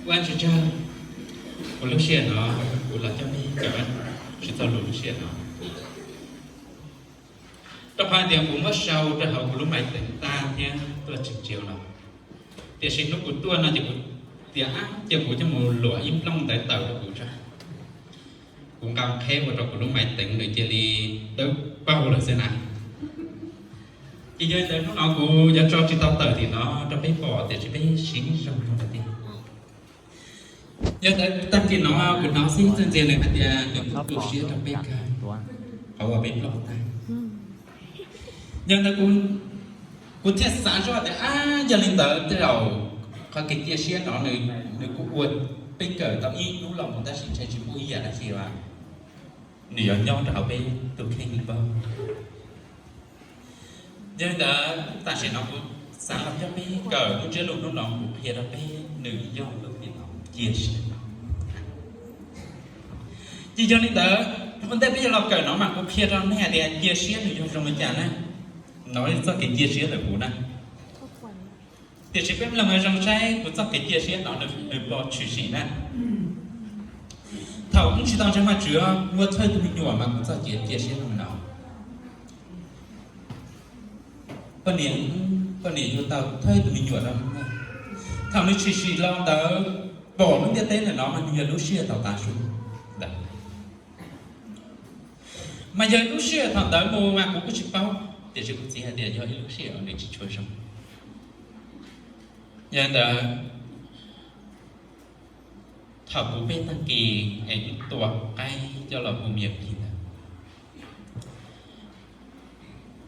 Ua tsis tsawg, kuv lub sij hawm no, kuv los coj nej kawm tsis txog lus lub sij hawm no. Rau qhov tias kuv muab sau rau hauv kuv lub maiv teev tag thiab tuaj tsis tsiau los, tiam sis hnub kuv tuaj no ces kuv tias, Ab, cia kuv coj mus luam ib nplooj ntawv tawm rau kuv tso. Kuv nqa qheb ua rau kuv lub maiv teev nws cia li dawb paug lawm xwb na. Ces yog li ntawd hnub no kuv yuav tso tsis tau tawm tim no rau peb pom tiam sis peb siv zoo rau tiag. Yog ntawd tag kis no kuv hnov xib hwb Txawj Ntxiag nws hais tias nws tu siab rau peb kawg qhov uas peb ploj tag. Yog ntawd kuv thiaj xav zoj tias, Ab, yog li ntawd tej zaum qhov kev cia siab no nws kuj ua peb kawm tau ib hnub los mus tab sis ntshe tsis muaj ib yam dab tsi, nws yuav nyob rau hauv peb tus kheej li npaug. Yog li ntawd tam sim no kuv xav los coj peb kawm lub ntsiab lus hnub no, kuv qhia rau peb nws yog lub npe no, cia siab no. Ces yog li ntawd ua ntej peb yuav los kawm no mas kuv qhia rau nej hais tias cia siab nws yog zoo li cas na. No txoj kev cia siab ntawm kuv na. Tiam sis peb mloog zoo saib kuv txoj kev cia siab no nws puas tshwm sim na. Thaum wb tsis tau ntseeg Vajtswv, muaj thawj tus me nyuam mas kuv txoj kev cia siab zoo no. Poj niam, poj niam yug tau thawj tus me nyuam no. Thaum nws tshwm sim los ntawd, pom lub ntiaj teb ntawm no mas nws yog lub sij hawm thaum tav su ntawd. Mas yog ib lub sij hawm thaum ntawd mus mas kuv kuj tsis paub, tiam sis kuv txiv hais tias yog ib lub sij hawm nws tsis tshua zoo. Yog li ntawd, thaum kuv pib tag kis es wb tua qaib coj los hu mias pis ntawd,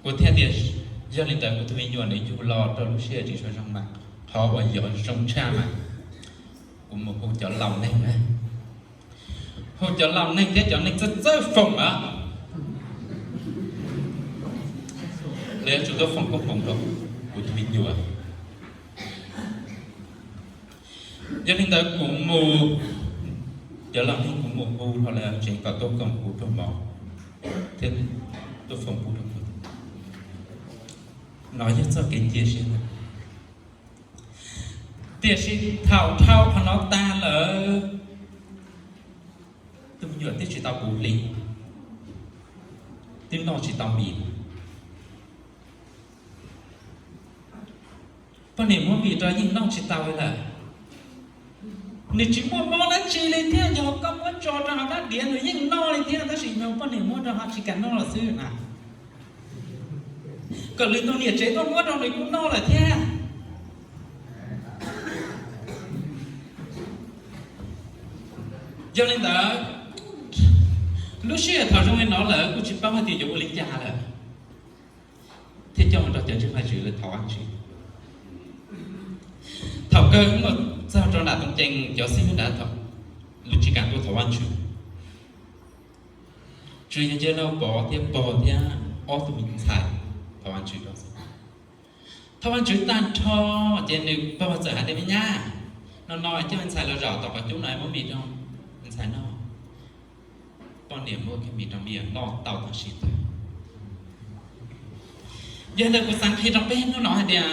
kuv thiaj tias, yog li ntawd kuv tus me nyuam nws yug los rau lub sij hawm tsis tshua zoo mas qhov uas yuav zoo tshaj mas kuv mus hu cov laus neeg na, hu cov laus neeg thiab cov neeg txawj txawj foom na, lawv yuav tsum tuaj foom koob hmoov rau kuv tus me nyuam. Yog li ntawd kuv mus, cov laus neeg kuv mus hu hauv lawv tsev kom tuaj koom kuv rooj mov thiab tuaj foom koob rau kuv. No yog txoj kev cia siab. Tiam sis thaum dhau qhov no tag lawm, tus me nyuam twb tsis tau puv hli, twb noj tsis tau mis. Poj niam muab mis rau yeej noj tsis tau li lawm. Nws tsis muaj mob dab tsi li thiab, yog koj muab tso rau hauv dab diav nws yeej noj li thiab, tab sis yog poj niam muab rau ho tsis kam noj lawm xwb na. Kom lwm tus niam tsev tuaj muab rau nws kuj noj lawm thiab. Yog li ntawd, lub sij hawm thaum zoo li no lawm kuj tsis paub hais tias yuav ua li cas lawm, thiaj coj mus rau cov ntseeg Vajtswv lawv thov Vajtswv. Thaum kawg mus txog rau nram Tooj Cees cov xib hwb nrad, lawv tsis kam tuaj thov Vajtswv, tsuas yog Ncauj Lauj Pov thiab pog thiab ob tug me ntxhais thov Vajtswv rau xwb. Thov Vajtswv tag nrho ces nws pog txawm hais tias, me nyab, no no coj ntxhais los zaum tom qhov cub no muab mis rau ntxhais noj. Poj niam muab kiag mis rau me nyuam noj tau tam sim ntawd. Yog li ntawd kuv xav qhia rau peb hnub no hais tias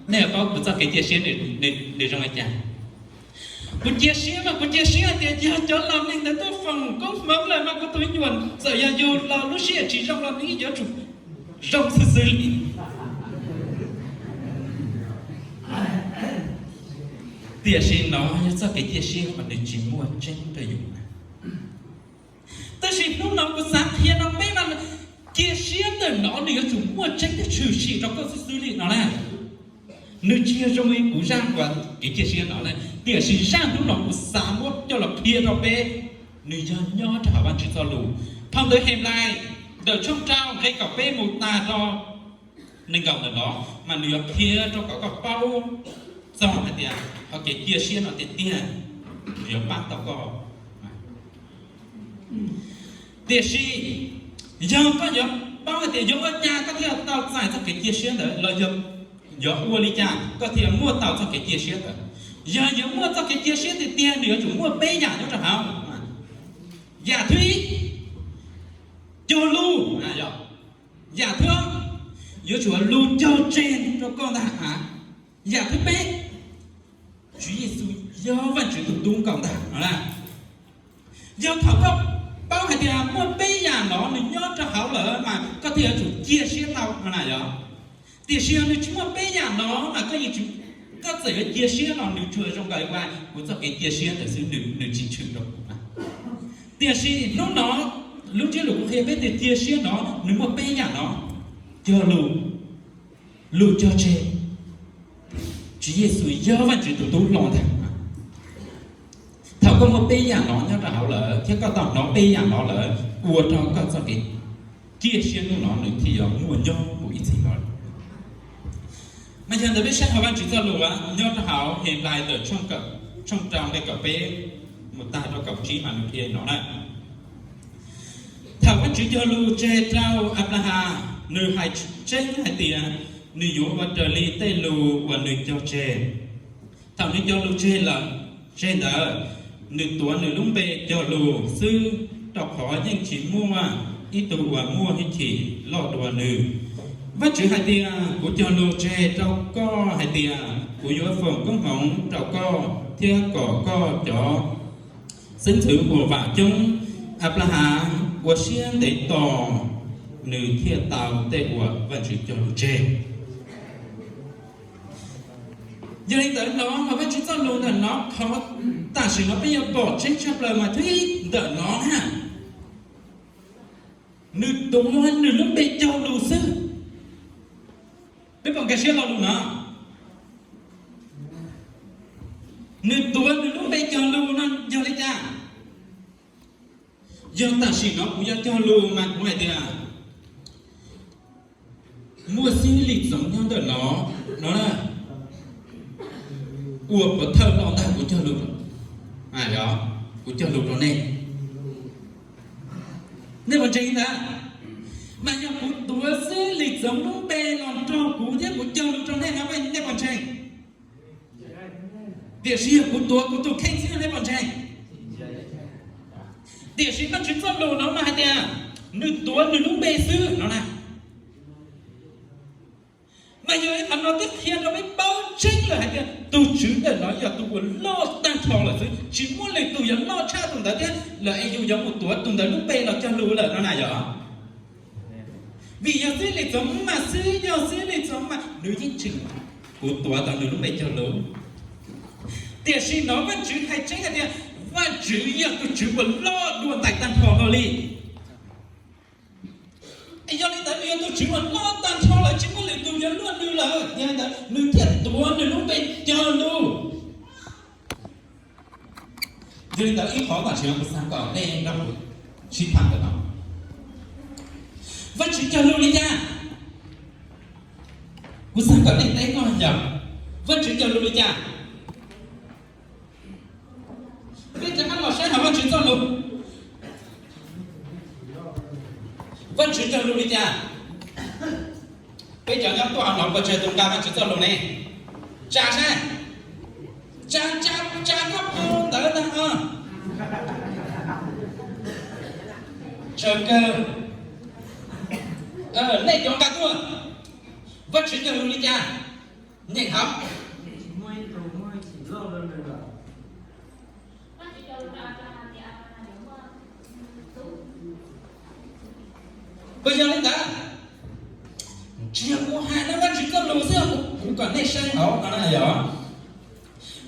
nej paub kuv txoj kev cia siab nws zoo li cas. Kuv cia siab mas kuv cia siab hais tias yog cov laus neeg ntawd tuaj foom koob hmoov lawm mas kuv tus me nyuam txawm yog yug los lub sij hawm tsis zoo los nws yuav tsum zoo xwb xwb li. Tiam sis no yog txoj kev cia siab mas nws tsis muaj tseeb rau yus na. Tab sis hnub no kuv xav qhia rau peb mas cia siab ntawm no nws yuav tsum muaj tseeb thiab tshwm sim rau koj xwb xwb li no na. Nws tsis yog zoo li kuv zaj uas kev cia siab no na, tiam sis zaj hnub no kuv xav muab coj los qhia rau peb, nws yog nyob rau hauv Vajtswv txoj lus. Phau ntawv Henplais ntawm tshooj rau nqe kaum peb mus tag rau nees nkaum ntawm no, mas nws yuav qhia rau kom koj paub txog hais tias qhov kev cia siab no tiag tiag nws yuav pab tau koj. Tiam sis yog koj yuav paub hais tias yuav ua cas koj thiaj tau txais txoj kev cia siab ntawd los yog yuav ua li cas koj thiaj muaj tau txoj kev cia siab ntawd, yog yuav muaj txoj kev cia siab tiag tiag nws yuav tsum muaj peb yam nyob rau hauv. Yam thib ib, cog lus. Yam thib ob, yuav tsum ua lus cog tseg rau koj ntag. Yam thib peb, Tswv Yexus yog Vajtswv tus tub nkaus ntag no na. Yog thaum koj paub hais tias muaj peb yam no nws nyob rau hauv lawm mas koj thiaj yuav tsum cia siab tau no na yog. Tiam sis yog nws tsis muaj peb yam no mas koj yeej tsis, koj txawm yuav cia siab los nws tsuas zoo nkaus li kuv txoj kev cia siab ntawd xwb, nws tsis tshwm rau kuv na. Tiam sis hnub no lub ntsiab lus kuv qhia peb tias cia siab no nws muaj peb yam no. Cog lus, lus cog tseg. Tswv Yexus yog Vajtswv tus tub hlob ntag. Thaum koj muaj peb yam no nyob rau hauv lawm thiab koj tau hnov peb yam no lawm, ua rau koj txoj kev cia siab hnub no nws thiaj yuav muaj nyob mus ib txhis no. Mas yog ntawd peb saib hauv Vajtswv txoj lus nyob rau hauv Henplais ntawm tshooj rau nqe kaum peb mus tag rau kaum tsib mas nws qhia no na. Thaum Vajtswv cog lus tseg rau Anplahas, nws hais tseeb hais tias nws yuav ua raws li tej lus uas nws cog tseg. Thaum nws cog lus tseg lawm, tseg ntawd, nws tuav nws lub npe cog lus xwb, rau qhov yeej tsis muaj ib tug uas muaj hwj chim loj dua nws. Vajtswv hais tias, kuv cog lus tseg rau koj hais tias kuv yuav foom koob hmoov rau koj thiab kom koj cov xeeb ntxwv ua vam coob. Anplahas ua siab ntev tos, nws thiaj tau tej uas Vajtswv cog lus tseg. Yog li ntawd no mas Vajtswv txoj lus ntawm no, qhov tam sim no peb yuav pom tseeb tshaj plaws mas thib ib ntawm no na, nws tuav nws lub npe cog lus xwb. Peb pom nkag siab lo lus no, nws tuav nws lub npe cog lus no yog li cas? Yog tam sim no kuv yuav cog lus mas kuv hais tias muaj xib hwb Lis Txoov nyob ntawm no, no na, ua pov thawj los ntag kuv cog lus, kuv cog lus rau nej. Nej puas ntseeg ntawd? Mas yog kuv tuav xib hwb Lis Txoov lub npe los nrog kuv thiab kuv cog lus rau nej no, nej puas ntseeg? Tiam sis yog kuv tuav kuv tus kheej xwb nej puas ntseeg? Tiam sis Vajtswv txoj lus no mas hais tias nws tuav nws lub npe xwb no na. Mas yog li qhov no twb qhia rau peb paub tseeb lawm hais tias tus Tswv ntawm no yog tus uas loj tag nrho lawm xwb, tsis muaj lwm tus yuav loj tshaj tus ntawd thiab lawm es yus yuav mus tuav tus ntawd lub npe los cog lus lawm no na yog. Vim yog xib hwb Lis Txoov mas xwb, yog xib hwb Lis Txoov mas nws yeej tseem, kuv tuav tau nws lub npe cog lus. Tiam sis no Vajtswv hais tseeb hais tias Vajtswv yog tus Tswv uas loj dua ntais tag nrho hlo li. Yog li ntawd nws yog tus Tswv uas loj tag nrho lawm, tsis muaj lwm tus yuav luaj nws lawm, yog li ntawd nws thiaj tuav nws lub npe cog lus. Yog li ntawd ib qhov tam sim no kuv xav kom nej nrog kuv sib tham ntawm no, Vajtswv cog lus li cas? Kuv xav kom nej teb koj yog Vajtswv cog lus li cas? Peb rov qab los saib hauv Vajtswv txoj lus, Vajtswv cog lus li cas? Peb cov nyob tuaj hauv no puas tsawg tus nqa Vajtswv txoj lus ne? Tsa saib, tsa, tsa, tsa koj pu ntawd ntag no. Tsawg kawg. Nej cov nqa tuaj, Vajtswv cog lus li cas? Nyeem hauv. Puas yog li ntawd? Tsis yog kuv hais na, Vajtswv txoj lus xwb, kuv kom nej saib hauv no na yog.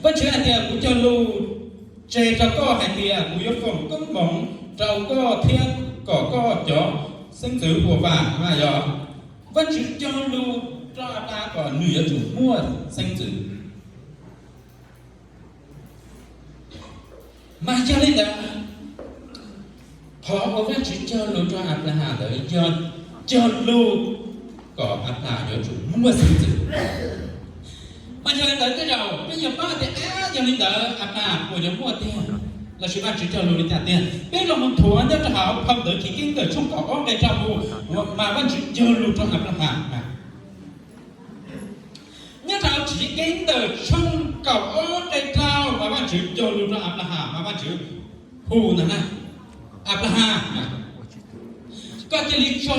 Vajtswv hais tias kuv cog lus tseg rau koj hais tias kuv yuav foom koob hmoov rau koj thiab kom koj cov xeeb ntxwv ua vam na yog. Vajtswv cog lus rau Anplahas kom nws yuav tsum muaj xeeb ntxwv. Mas yog li ntawd, qhov uas Vajtswv cog lus rau Anplahas ntawd yog cog lus kom Anplahas yuav tsum muaj xeeb ntxwv. Mas yog li ntawd tej zaum peb yuav paub tias, a, yog li ntawd Anplahas puas yuav muaj tiag, lossis Vajtswv cog lus li cas tiag? Peb los mus nthuav nyob rau hauv phau ntawv Chivkeeb ntawm tshooj kaum ob nqe rau mus, mas Vajtswv cog lus rau Anplahas. Nyob rau Chivkeeb ntawm tshooj kaum ob nqe rau mas Vajtswv cog lus rau Anplahas mas Vajtswv hu ntag na, Anplahas, koj cia li tso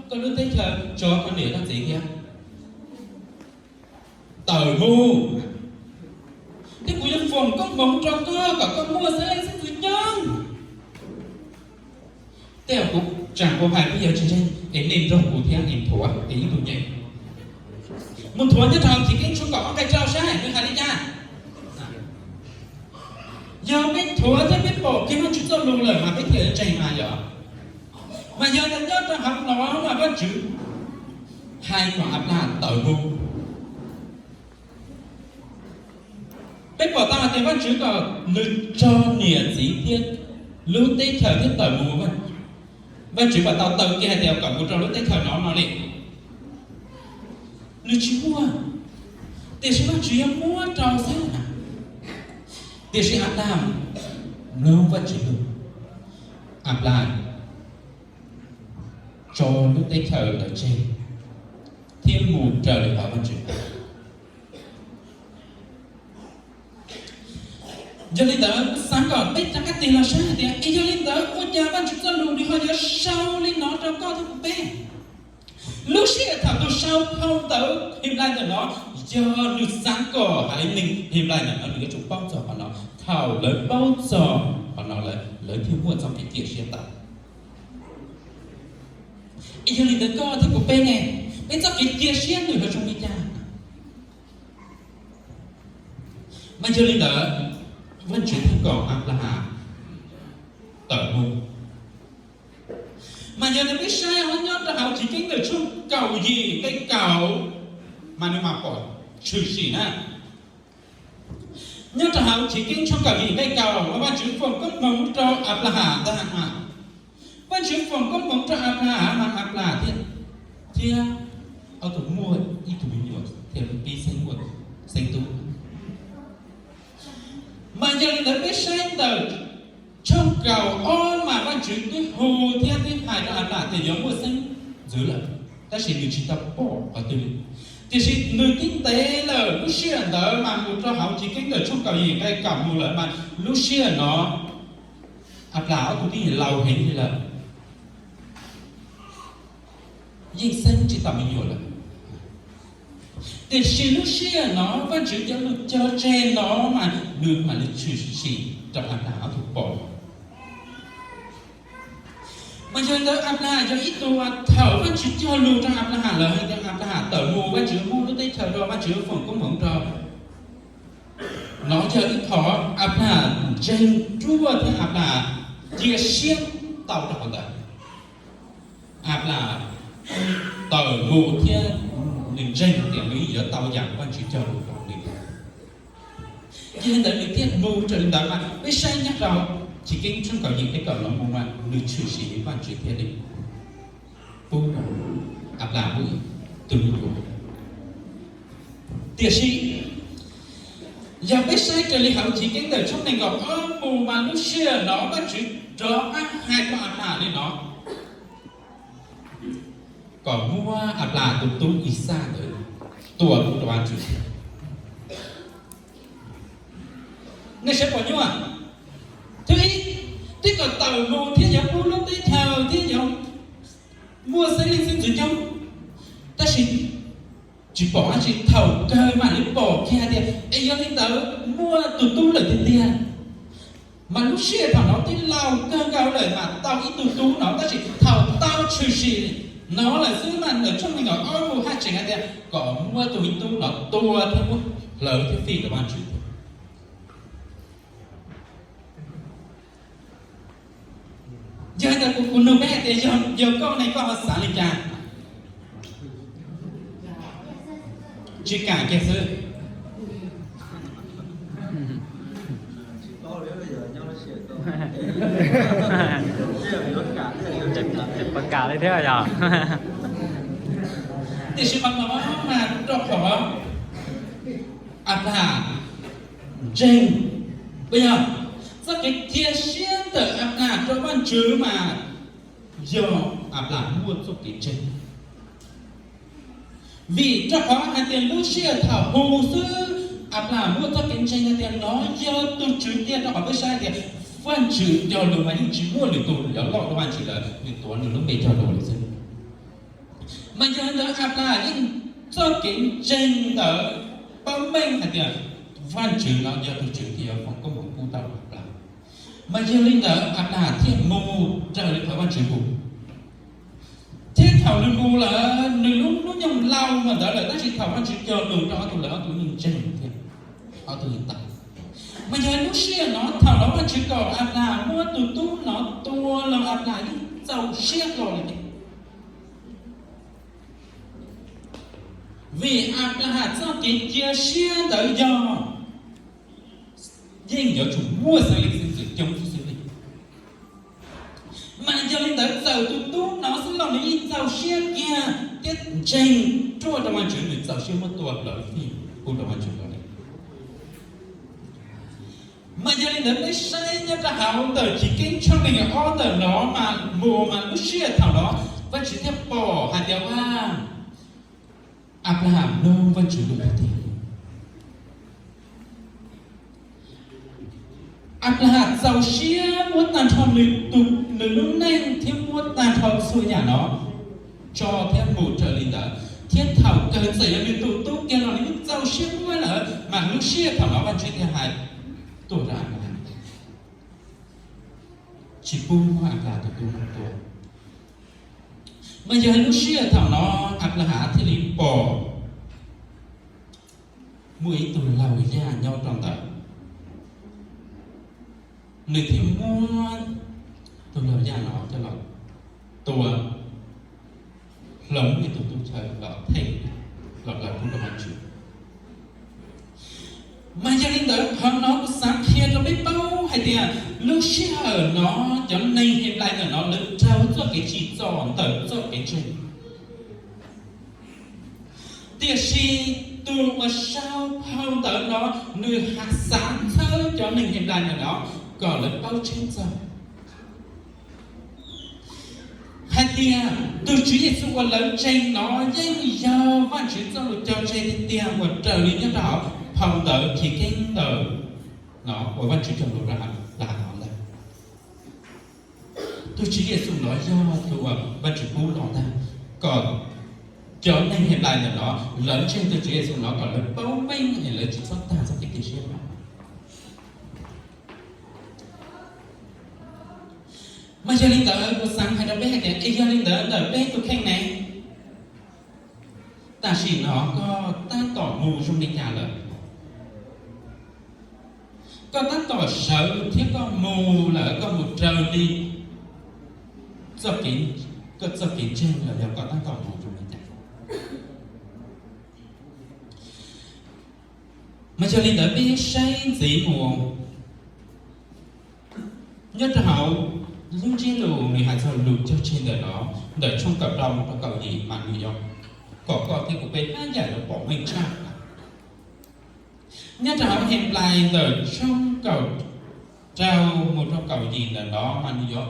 koj lub teb chaws, tso koj niam koj txiv thiab tawm mus. Thiab kuv yuav foom koob hmoov rau koj kom koj muaj xeeb leej xeeb ntxwv coob. Tej uas kuv tsaam kuv hais peb yog tsis ntseeg es nej nrog kuv thiab es thuav es ib tug nyem mus thuav nyob rau Chiv Keeb tshooj kaum ob nqai rau saib nws hais li cas. Yog peb thuav thiab peb pom kiag Vajtswv txoj lus lawm mas peb thiaj ntseeg mas yog. Mas yog tias nyob rau hauv no mas Vajtswv hais kom Anplas tawm mus, peb pom tau hais tias Vajtswv kom nws tso niam txiv thiab lub teb chaws thiab tawm mus. Vajtswv pom tau tawm kiag hais tias kom mus rau lub teb chaws no no li, nws tsis muaj, tiam sis Vajtswv yuav muab rau xwb na. Tiam sis Anplas mloog Vajtswv lus, Anplas tso lub teb chaws ntawd tseg thiab mus raws li qhov Vajtswv. Yog li ntawd xav kom peb rov qab tig los saib hais tias es yog li ntawd ua cas Vajtswv txoj lus nws ho yuav sau li no rau koj thiab kuv peb? Lub sij hawm thaum tus sau phau ntawv Henplais ntawm no, yog nws xav kom haiv neeg Henplais ntawm no nws yuav tsum paub txog qhov no. Thaum lawv paub txog qhov no lawm lawv thiaj muaj txoj kev cia siab tau. Es yog li ntawd koj thiab kuv peb ne, peb txoj kev cia siab nws ho zoo li cas? Mas yog li ntawd, Vajtswv thiaj kom Anplahas tawm mus. Mas yog tias peb saib nyob rau hauv Chiv Keeb ntawm tshooj kaum yim nqe kaum, mas nws mam pom tshwm sim na. Nyob rau hauv Chiv Keeb tshooj kaum yim nqe kaum mas Vajtswv foom koob hmoov rau Anplahas ntag. Vajtswv foom koob hmoov rau Anplahas mas Anplahas thiab, thiab ob tug muaj ib tug me nyuam thiab pib xeeb muaj xeeb tub. Mas yog li ntawd peb saib ntawm tshooj kaum ob mas Vajtswv twb hu thiab twb hais rau Anplahas tias yuav muaj xeeb ntxwv lawm, tab sis nws tsis tau pom qhov twg li. Tiam sis nws twb ntev lawm, lub sij hawm ntawd mas mus rau hauv Chiv Keeb ntawm tshooj kaum yim nqe kaum mus lawm mas lub sij hawm no Anplahas ob tug twb laus heev li lawm, yeej xeeb tsis tau me nyuam lawm. Tiam sis lub sij hawm no Vajtswv cov lus cog tseg no mas nws mam li tshwm sim rau Anplahas ob tug pom. Mas yog li ntawd Anplahas yog ib tug uas thaum Vajtswv cog lus rau Anplahas lawm hais tias Anplahas tawm mus, Vajtswv muab lub teb chaws rau, Vajtswv foom koob hmoov rau. No yog ib qho Anplahas ntseeg ruaj thiab Anplahas cia siab tau rau qhov ntawd. Anplahas tawm mus thiab nws ntseeg tias nws yuav tau yam Vajtswv cog lus rau nws. Yog li ntawd nws thiaj mus raws li ntawd mas peb saib nyob rau Chiv Keeb tshooj kaum yim nqe kaum no mus mas nws tshwm sim li Vajtswv thiaj li pub rau Anplahas tus, tus me nyuam. Tiam sis yog peb saib raws li hauv Chiv Keeb ntawm tshooj nees nkaum ob mus mas lub sij hawm no Vajtswv rov qab hais rau Anplahas li no kom muab Anplahas tus tub Ixaj ntawd tua rau Vajtswv. Nej saib puas nyuaj? Thib ib, twb kom tawm mus thiab yuav pub lub teb chaws thiab yuav muaj xeeb leej xeeb ntxwv coob, tab sis tsis pom dab tsi. Thaum kawg mam li pom kiag tias es yog li ntawd muaj tus tub lawm tiag tiag. Mas lub sij hawm thaum no twb laus kawg nkaus lawm mas tau ib tug tub no, tab sis thaum tau tshwm sim no lawm xwb mas ntawm tshooj nees nkaum ob mus haj tseem hais tias kom muab tus me tub no tua thiab muab hlawv thiab fij rau Vajtswv. Yog li ntawd kuv, kuv nug peb hais tias yog, yog koj ne koj ho xav li cas? Tsis kam kiag xwb. Tsis kam li thiab yog. Tiam sis mas no mas rau qhov Anplahas ntseeg, puas yog? Txoj kev cia siab ntawm Anplahas rau Vajtswv mas yog Anplahas muaj txoj kev ntseeg. Vim rau qhov hais tias lub sij hawm thaum hu xwb Anplahas muaj txoj kev ntseeg hais tias no yog tus Tswv tiag, rau qhov peb saib hais tias Vajtswv cog lus mas yeej tsis muaj lwm tus yuav loj dua Vajtswv lawm, nws tuav nws lub npe cog lus lawm xwb. Mas yog li ntawd Anplahas yeej txoj kev ntseeg ntawd paub meej hais tias Vajtswv no yog tus Tswv thiaj yuav foom koob hmoov pub tau Anplahas. Mas yog li ntawd Anplahas thiaj mus raws li qhov Vajtswv hu. Thiab thaum nws mus lawm, nws lub hnub nyoog laus mus ntawd lawm, tab sis thaum Vajtswv cog lus rau ob tug lawm, ob tug yeej ntseeg thiab ob tug yeej tau. Mas yog lub sij hawm no thaum no Vajtswv kom Anplahas muab tus tub no tua los Anplahas yeej txaus siab hlo li. Vim Anplahas txoj kev cia siab ntawd yog yeej yuav tsum muaj xeeb lee xeeb ntxwv coob xwb li. Mas yog li ntawd txawm tus tub no xwb los nws yeej txaus siab kiag thiab ntseeg ruaj rau Vajtswv, nws txaus siab muab tua plaws fij pub rau Vajtswv li. Mas yog li ntawd peb saib nyob rau hauv ntawm Chiv Keeb tshooj nees nkaum ob ntawm no mas mus mas lub sij hawm thaum no Vajtswv thiaj pom hais tias a, Anplahas mloog Vajtswv lus tiag. Anplahas txaus siab muab tag nrho nws tus, nws lub neej thiab muab tag nrho txhua yam no tso thiab mus raws li ntawd, thiab thaum kawg txawm yog nws tus tub kiag los nws yeej txaus siab muab lawm, mas lub sij hawm thaum no Vajtswv thiaj hais tuaj rau Anplahas, tsis pub muab Anplahas tus tub no tua. Mas yog lub sij hawm thaum no Anplahas thiaj li pom muaj ib tug laug yaj nyob rau ntawd, nws thiaj muab tus laug yaj no coj los tua, hloov ib tug tub chaw los them, los lawv kuj rau Vajtswv. Mas yog li ntawd qhov no kuv xav qhia rau peb paub hais tias lub sij hawm no cov neeg Henplais ntawm no lawv raug txoj kev tsim txom ntawm txoj kev ntseeg. Tiam sis tus uas sau phau ntawv no nws xav txhawb cov neeg Henplais ntawm no kom lawv paub tseeb txog hais tias tus Tswv Yexus uas lawv ntseeg no yeej yog Vajtswv txoj lus cog tseg tiag tiag uas raws li nyob rau hauv phau ntawv Chiv Keeb ntawm no uas Vajtswv cog lus rau Anplahas ntawd. Tus Tswv Yexus no yog tus uas Vajtswv pub los ntag, kom cov neeg Henplais ntawm no lawv ntseeg tus Tswv Yexus no kom lawv paub meej es lawv tsis txhob tag txoj kev cia siab no. Mas yog li ntawd kuv xav hais rau peb hais tias es yog li ntawd ntawm peb tus kheej ne, tam sim no koj tab tom mus zoo li cas lawm? Koj tab tom sawv thiab koj mus lawm, koj mus raws li txoj kev, koj txoj kev ntseeg los yog koj tab tom mus zoo li cas? Mas yog li ntawd peb saib ntxiv mus nyob rau hauv lub ntsiab lus nws hais txog lus cog tseg ntawm no, ntawm tshooj kaum rau mus rau kaum yim mas nws yuav kom koj thiab kuv peb haj yam yuav pom meej tshaj. Nyob rau hauv Henplais ntawm tshooj kaum rau mus rau kaum yim ntawm no mas nws yuav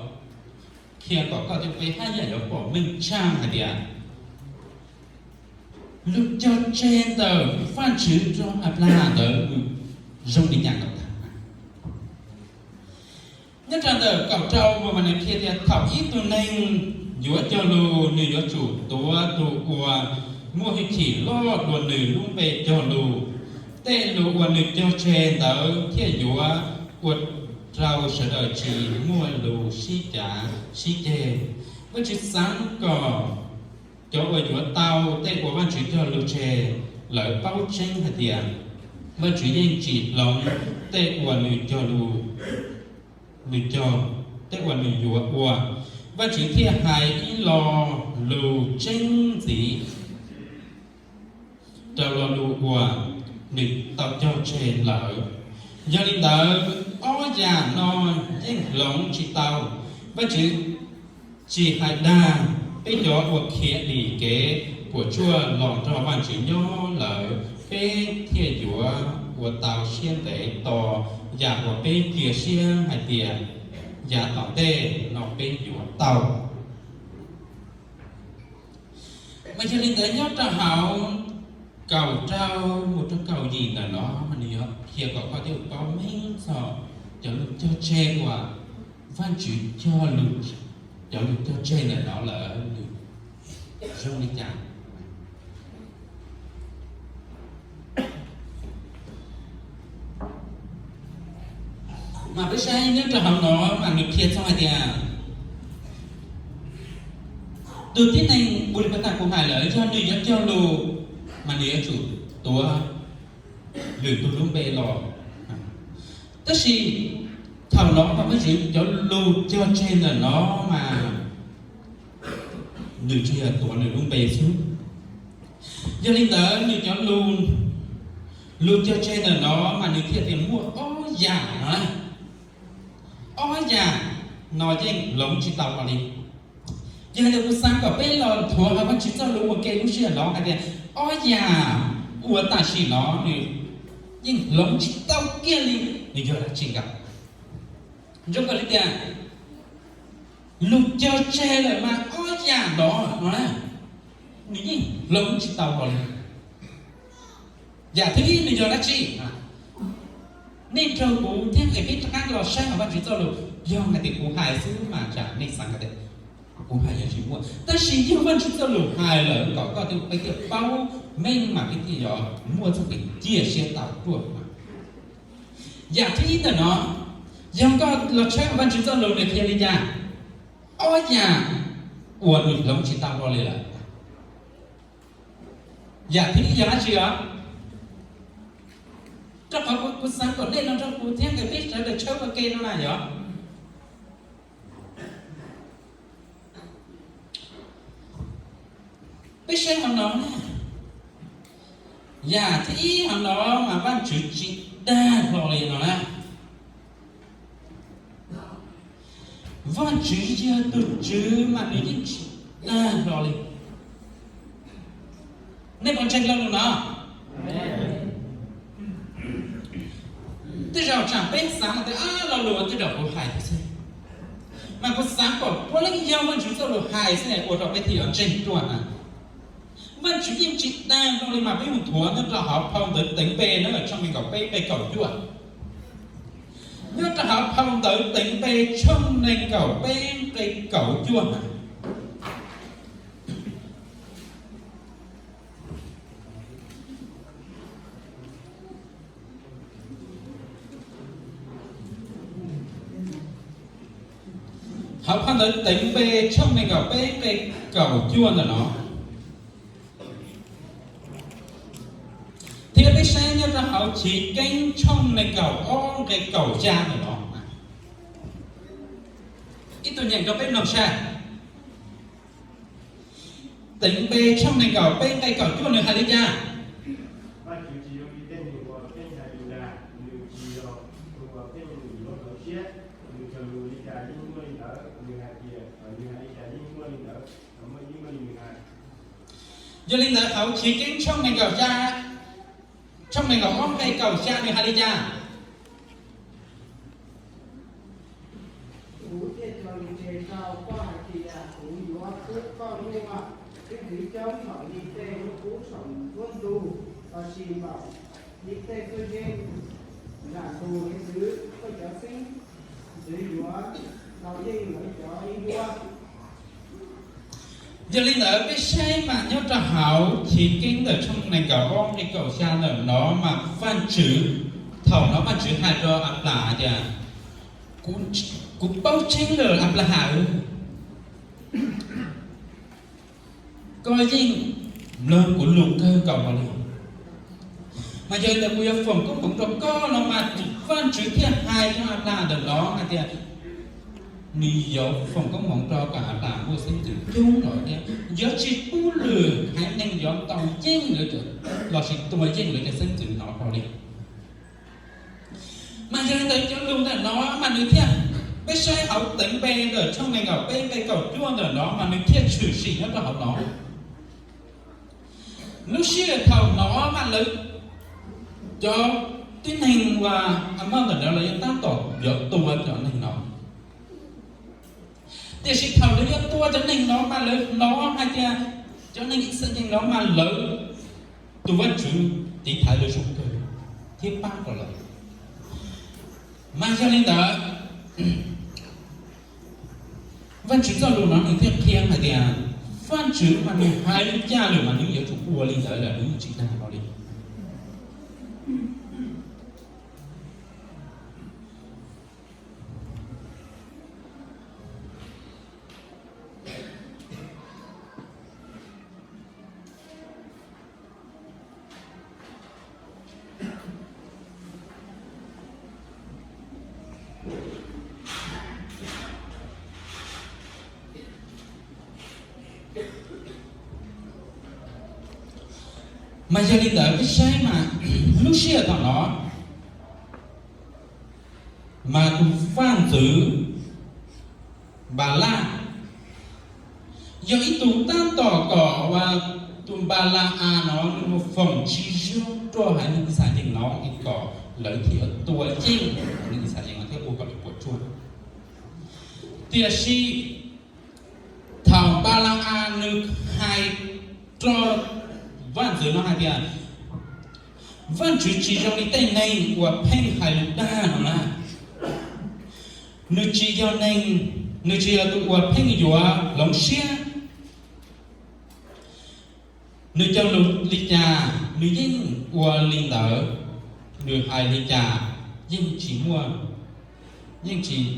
qhia kom koj thiab kuv peb haj yam yuav pom meej tshaj hais tias lus cog tseg ntawm Vajtswv rau Anplahas ntawd zoo li cas ntawd ntag. Nyob rau ntawm kaum rau mus mas nws qhia tias thaum ib tug neeg yuav cog lus nws yuav tsum tuav tus uas muaj hwj chim loj dua nws lub npe cog lus. Tej lus uas nws cog tseg ntawd thiaj yuav ua rau sawv daws tsis muaj lus sib cav sib ceg. Vajtswv xav kom cov uas yuav tau tej uas Vajtswv cog lus tseg lawv paub tseeb hais tias Vajtswv yeej tsis hloov tej uas nws cog lus, nws cog, tej uas nws yuav ua. Vajtswv thiaj hais ib lo lus tseeb ntxiv rau lo lus uas nws tau cog tseg lawm. Yog li ntawd, ob yam no yeej hloov tsis tau. Vajtswv tsis hais dag, peb cov uas khiav dim kev puas tsuaj los nrog Vajtswv nyob lawm, peb thiaj yuav ua tau siab ntev tos yam uas peb cia siab hais tias yav tom ntej no peb yuav tau. Mas yog li ntawd nyob rau hauv kaum rau mus rau kaum yim ntawm no mas nws yuav qhia kom koj thiaj paub meej txog cov lus cog tseg uas Vajtswv cog lus, cov lus cog tseg ntawm no lawm nws zoo li cas. Mas peb saib nyob rau hauv no mas nws qhia txog hais tias tus tib neeg ua li pas tas kuv hais lawm, yog nws yuav cog lus mas nws yuav tsum tuav lwm tus lub npe los. Tab sis thaum no mas Vajtswv cov lus cog tseg ntawm no mas nws tsuas yog tuav nws lub npe xwb. Yog li ntawd nws cov lus, lus cog tseg ntawm no mas nws thiaj tias muaj ob yam no, ob yam no yeej hloov tsis tau los li. Yog li ntawd kuv xav kom peb los nthuav hauv Vajtswv txoj lus ua ke lub sij hawm no hais tias ob yam uas tam sim no nws yeej hloov tsis tau kiag li, nws yog dab tsi nkaus? Zoo nkaus li tias lus cog tseg lawm mas ob yam no no na, nws yeej hloov tsis tau los li. Yam thib ib nws yog dab tsi? Nej nrog kuv thiab es peb rov qab los saib hauv Vajtswv txoj lus. Yog hais tias kuv hais xwb mas tsam nej xav hais tias kuv hais yog tsis muaj, tab sis yog Vajtswv txoj lus hais lawm kom koj thiab peb thiaj paub meej mas peb thiaj yuav muaj txoj kev cia siab tau tuaj. Yam thib ib ntawm no, yog koj los tshawb Vajtswv txoj lus nws qhia li cas, ob yam uas nws hloov tsis tau los li lawm. Yam thib ib yog dab tsi os? Rau qhov kuv xav kom nej los nrog kuv thiab nkawd peb sawv daws tshawb ua ke no na yog. Peb saib hauv no na, yam thib ib hauv no mas Vajtswv tsis dag hlo li no na. Vajtswv yog tus Tswv mas nws yeej tsis dag hlo li. Nej puas ntseeg lo lus no? Tej zaum tsam peb xav tias lo lus uas tej zaum kuv hais xwb, mas kuv xav kom puav leej yog Vajtswv txoj lus hais xwb ua rau peb thiaj yuav ntseeg ruaj na. Vajtswv yeej tsis dag hlo li mas peb mus nthuav nyob rau hauv phau ntawv Teev Npe na, tshooj nees nkaum peb nqe kaum cuaj. Nyob rau hauv phau ntawv Teev Npe tshooj nees nkaum peb nqe kaum cuaj na. Hauv phau ntawv Teev Npe tshooj nees nkaum peb nqe kaum cuaj ntawm no, thiab peb saib nyob rau hauv Chiv Keeb tshooj nees nkaum ob nqe kaum xya ntawm no. Ib tug nyeem rau peb mloog saib. Teev Npe tshooj nees nkaum peb nqe kaum cuaj nws hais li cas? Vajtswv tsis zoo li tej neeg uas pheej hais lus dag, nws tsis yog tus uas pheej yuav hloov siab, nws cog lus li cas yeej muaj li ntawd, nws hais tias, nws hais li cas yeej muaj li ntawd, muaj yeej muaj li nws hais. Yog li ntawd hauv Chiv Keeb tshooj nees nkaum xya, tshooj nees nkaum ob nqe kaum xya nws hais li cas? Kuv thiaj cog lus tseg rau koj hais tias kuv yuav pub koj muaj xeeb ntxwv coob npaum li tej lub kub saum nruab ntug, los sis npaum li tej txuj yeej nram ntug hiav txwv. Koj cov xeeb ntxwv yuav tau yeej lawv cov ib npuab. Yog li ntawd peb saib mas nyob rau hauv Chiv Keeb ntawm tshooj nees nkaum ob nqe kaum xya ntawm no mas Vajtswv, thaum no Vajtswv hais rau Anplas hais tias, kuv paub tseeb lawm Anplahas, koj yeej mloog kuv lus kawg nkaus los li. Mas yog li ntawd kuv yuav foom koob hmoov rau koj no mas Vajtswv thiaj hais rau Anplas ntawm no hais tias nws yuav foom koob hmoov rau kom Anplas muaj xeeb ntxwv coob lawm thiab yuav tsis pub lwm haiv neeg yuav tau yeej lawv cov, los sis tua yeej lawv cov xeeb ntxwv no hlo li. Mas yog li ntawd cov lus ntawm no mas nws thiaj, peb saib hauv Teev Npe ntawm tshooj nees nkaum peb nqe kaum cuaj ntawm no mas nws thiaj tshwm sim nyob rau hauv no. Lub sij hawm thaum no mas lawv, cov tib neeg uas Amob ntawm no lawv yeej tab tom yuav tua cov neeg no. Tiam sis thaum lawv yuav tua cov neeg no mas lawv hnov hais tias cov neeg Yixalayees no mas lawv tus Vajtswv tiv thaiv lawv zoo kawg thiab pab rau lawv. Mas yog li ntawd, Vajtswv txoj lus no nws thiaj qhia hais tias Vajtswv mas nws hais li cas lawm mas nws yuav tsum ua li ntawd lawm, nws yeej tsis dag hlo li. Mas yog li ntawd peb saib mas lub sij hawm thaum no mas tus vaj ntxwv Npalaj yog ib tug tab tom kom tus Npala-as no nws mus foom tsis zoo rau haiv neeg Yixalayees no es kom lawv thiaj tua yeej haiv neeg Yixalayees no thiab ua kom lawv puas tsuaj. Tiam sis thaum Npala-as nws hais rau vaj ntxwv no hais tias, Vajtswv tsis zoo li tej neeg uas pheej hais lus dag no na. Nws tsis yog neeg, nws tsis yog tus uas pheej yuav hloov siab. Nws cog lus li cas nws yeej ua li ntawd, nws hais li cas yeej tsis muaj, yeej tsis,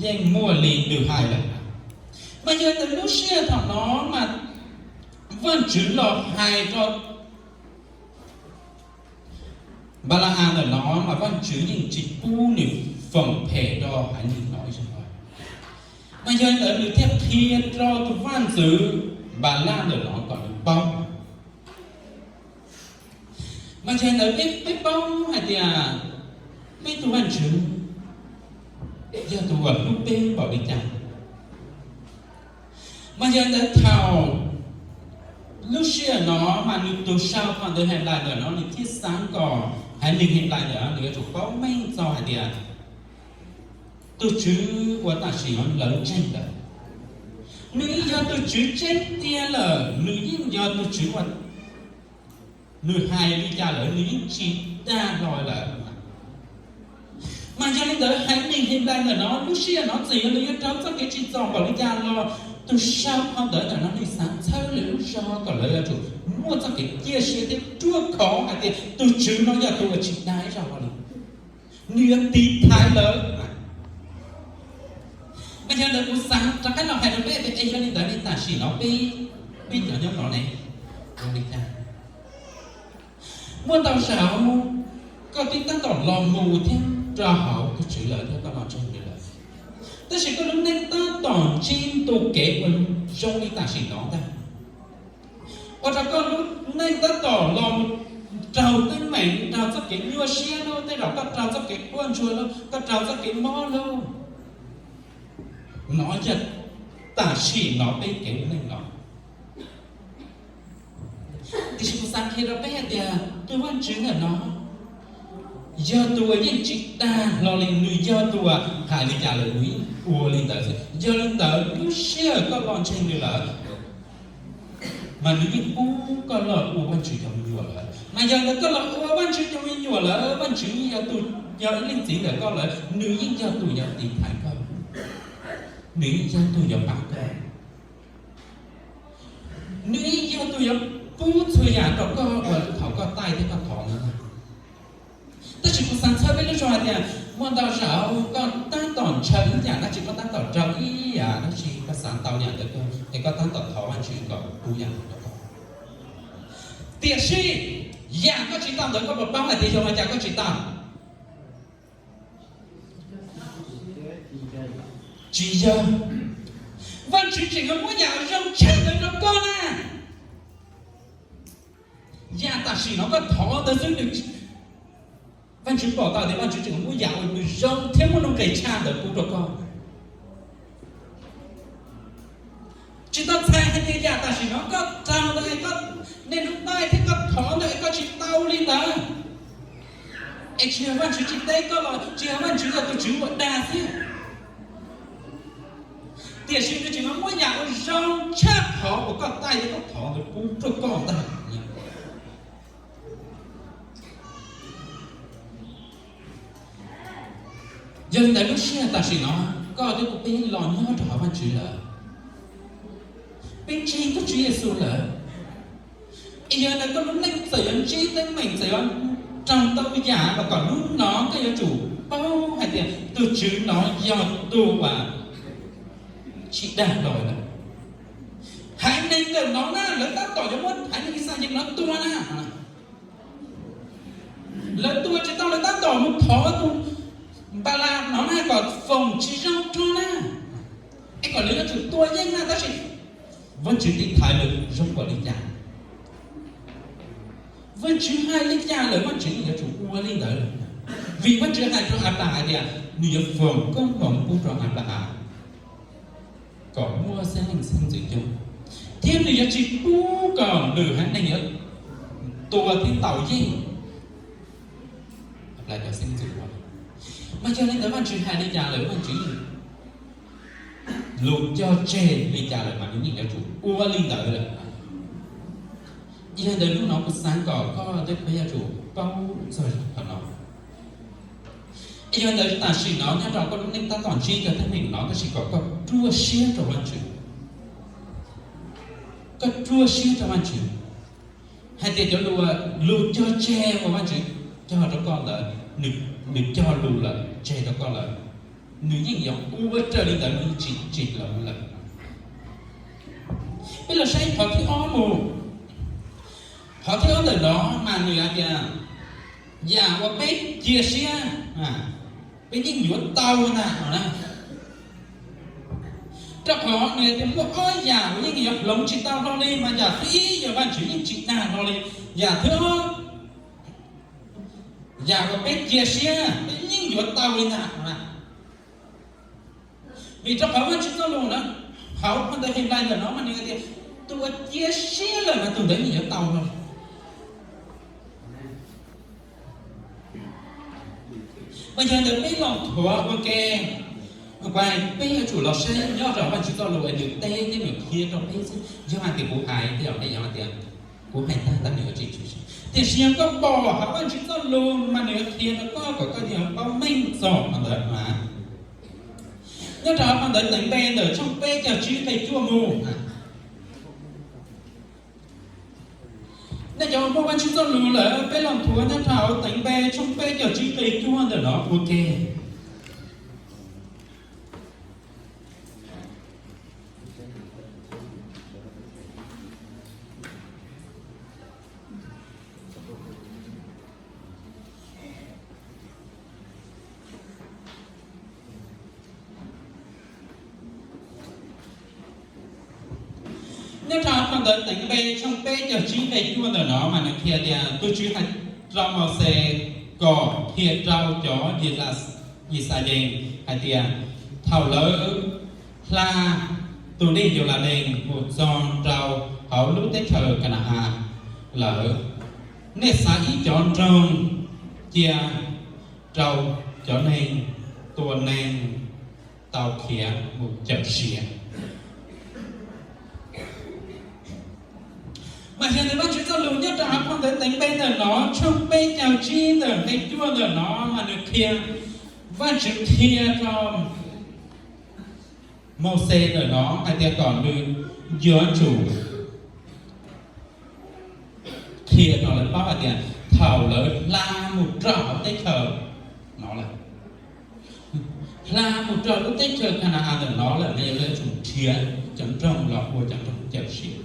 yeej muaj li nws hais lawm. Mas yog tias lub sij hawm thaum no mas Vajtswv los hais rau Npala-as ntawm no mas Vajtswv yeej tsis pub nws foom phem rau haiv neeg no ib zaug. Mas yog li ntawd nws thiaj qhia rau tus vaj ntxwv Npalaj ntawm no kom nws paub. Mas yog li ntawd peb, peb paub hais tias peb tus Vajtswv yog tus uas hlub peb npaum li cas. Mas yog li ntawd thaum lub sij hawm no mas nws tus sau phau ntawv Henplais ntawm no nws thiaj xav kom haiv neeg Henplais ntawm no nws yuav tsum paub meej txog hais tias tus Tswv uas tam sim no lawv ntseeg ntawd, nws yeej yog tus Tswv tseeb tiag lawm, nws yeej yog tus Tswv uas nws hais li cas lawm nws yeej tsis dag hlo lawm. Mas yog li ntawd haiv neeg Henplais ntawm no lub sij hawm no txawm yog lawv yuav raug txoj kev tsim txom npaum li cas los tus sau phau ntawv ntawm no nws xav txhawb lawv lub zog kom lawv yuav tsum muaj txoj kev cia siab thiab ruaj khov hais tias tus Tswv no yog tus uas tsis dag ib zaug hlo li, nws yuav tiv thaiv lawv. Mas yog li ntawd kuv xav rov qab los hais rau peb tias es yog li ntawd ne tam sim no peb, peb cov nyob no ne, zoo li cas? Muaj ntau zaus koj twb tab tom los mus thiab rau hauv tus Tswv lawm thiab koj los ntseeg nws lawm, tab sis koj lub neej tab tom ntsib ntu kev uas zoo li tam sim no ntag, ua rau koj lub neej tab tom los raug teeb meem, raug txoj kev nyuaj siab lauj, tej zaum koj raug txoj kev quaj ntsuag lauj, koj raug txoj kev mob lauj. No yog tam sim no peb kev ua neej no. Tiam sis kuv xav qhia rau peb hais tias tus Vajtswv ntawm no yog tus uas yeej tsis dag hlo li, nws yog tus uas hais li cas lawm nws yeej ua li ntawd xwb. Yog li ntawd lub sij hawm koj los ntseeg nws lawm, mas nws yeej pub koj los ua Vajtswv cov me nyuam lawm. Mas yog ntawd koj los ua Vajtswv cov me nyuam lawm, Vajtswv yeej yog tus, yog ib leej txiv ntawm koj lawm, nws yeej yog tus yuav tiv thaiv koj, nws yeej yog tus yuav pab koj, nws yeej yog tus yuav pub txhua yam rau koj uas thaum koj taij thiab koj thov ntawd. Tab sis kuv xav txhawb peb lub zog hais tias muaj ntau zaus koj tab tom ntshaw ib yam dab tsi, koj tab tom raug ib yam dab tsi, koj xav tau yam ntawd kawg es koj tab tom thov Vajtswv kom pub yam ntawd rau koj. Tiam sis yam koj tsis tau ntawd koj puas paub hais tias yog li cas koj tsis tau? Tsis yog. Vajtswv tseem yuav muab yam zoo tshaj ntawd rau koj na. Yam tam sim no koj thov ntawd xwb, Vajtswv pom tau tias Vajtswv tseem muab yam uas nws zoo thiab muaj nuj nqis tshaj ntawd pub rau koj. Tsis tau txhais hais tias yam tam sim no koj raug ntawd, koj niaj hnub taij thiab koj thov ntawd es koj tsis tau li ntawd, es tsis yog Vajtswv tsis teb koj los tsis yog Vajtswv yog tus Tswv uas dag xwb. Tiam sis nws tseem muab yam uas zoo tshaj qhov uas koj taij thiab koj thov ntawd pub rau koj ntag. Yog li ntawd lub sij hawm tam sim no koj thiab kuv peb los nyob rau hauv Vajtswv lawm, peb ntseeg tus Tswv Yexus lawm, es yog li ntawd koj lub neej txawm yuav ntsib teeb meem, txawm yuav raug ntau yam los kom hnub no koj yuav tsum paub hais tias tus Tswv no yog tus uas tsis dag hlo lawm. Haiv neeg ntawm no na lawv tab tom yuav muab haiv neeg Yixalayees no tua na. Lawv tua tsis tau, lawv tab tom mus thov tus tsis zoo rau na, es kom lawv yuav tsum tua yeej na, tab sis Vajtswv tiv thaiv lawv zoo npaum li cas? Vajtswv hais li cas lawm Vajtswv yeej yuav tsum ua li ntawd. Vim Vajtswv hais rau Anplahas hais tias nws yuav foom koob hmoov pub rau Anplahas kom muaj xeeb leej xeeb ntxwv coob, thiab nws yuav tsis pub kom nws haiv neeg yuav tua thiab tau yeej cov xeeb ntxwv. Mas yog li ntawd Vajtswv hais li cas lawm, Vajtswv lus cog tseg li cas lawm mas nws yeej yuav tsum ua li ntawd lawm. Yog li ntawd hnub no kuv xav kom koj thiab peb yuav tsum paub txog qhov no. Yog li ntawd tam sim no nyob rau koj lub neej tab tom ntsib cov teeb meem no, tab sis kom koj ruaj siab rau Vajtswv, koj ruaj siab rau Vajtswv, hais tias cov lus, lus cog tseg uas Vajtswv cog rau koj ntawd, nws cog lus lawm, tseg rau koj lawm, nws yeej yuav ua raws li ntawd, nws yeej tsis tsim los lawm. Peb los saib qhov thib ob mus. Qhov thib ob ntawm no mas nws hais tias yam uas peb cia siab peb yeej yuav tau ntag no na. Rau qhov nws hais tias muaj ob yam uas yeej yuav hloov tsis tau hlo li, mas yam thib ib yog Vajtswv yeej tsis dag hlo li. Yam thib ob, yam uas peb cia siab peb yeej yuav tau li ntag no na. Vim rau qhov Vajtswv txoj lus na, hauv phau ntawv Henplais ntawm no mas nws hais tias tus uas cia siab lawm mas tus ntawd yeej yuav tau no. Mas yog ntawd peb los thuav ua ke, peb yuav tsum los saib nyob rau Vajtswv txoj lus es nws teb thiab nws qhia rau peb xwb. Yog hais tias kuv hais tej zaum peb yuav hais tias kuv hais tag tab nws yuav tsis tshwm sim. Tiam sis yog koj pom hauv Vajtswv txoj lus mas nws yuav qhia rau koj kom koj yuav paub meej txog qhov ntawd mas. Nyob rau hauv phau ntawv Teev Npe ntawm tshooj peb caug tsib nqe cuaj mus. Nej cov uas muaj Vajtswv txoj lus lawm, peb los thuav nyob rau hauv Teev Npe tshooj peb caug tsib nqe cuaj ntawm no ua ke. Nyob rau phau ntawv Teev Npe tshooj peb caug tsib nqe cuaj ntawm no mas nws qhia tias tus Tswv hais rau Mauxes kom qhia rau cov Yixalayees hais tias thaum lawv hla tus dej Yauladees mus txog rau hauv lub teb chaws Ka na-as lawm, nej xav ib cov nroog cia rau cov neeg tua neeg tau khiav mus cawm siav. Mas yog ntawm Vajtswv txoj lus nyob rau hauv phau ntawv Teev Npe ntawm no tshooj peb caug tsib ntawm nqe cuaj ntawm no mas nws qhia, Vajtswv qhia rau Mauxes ntawm no hais tias kom nws yuav tsum qhia rau lawv paub hais tias thaum lawv hla mus rau hauv teb chaws no lawm, hla mus rau lub teb chaws Ka na-as ntawm no lawm, lawv yuav tsum nrhiav cov nroog los ua cov nroog cawm siav.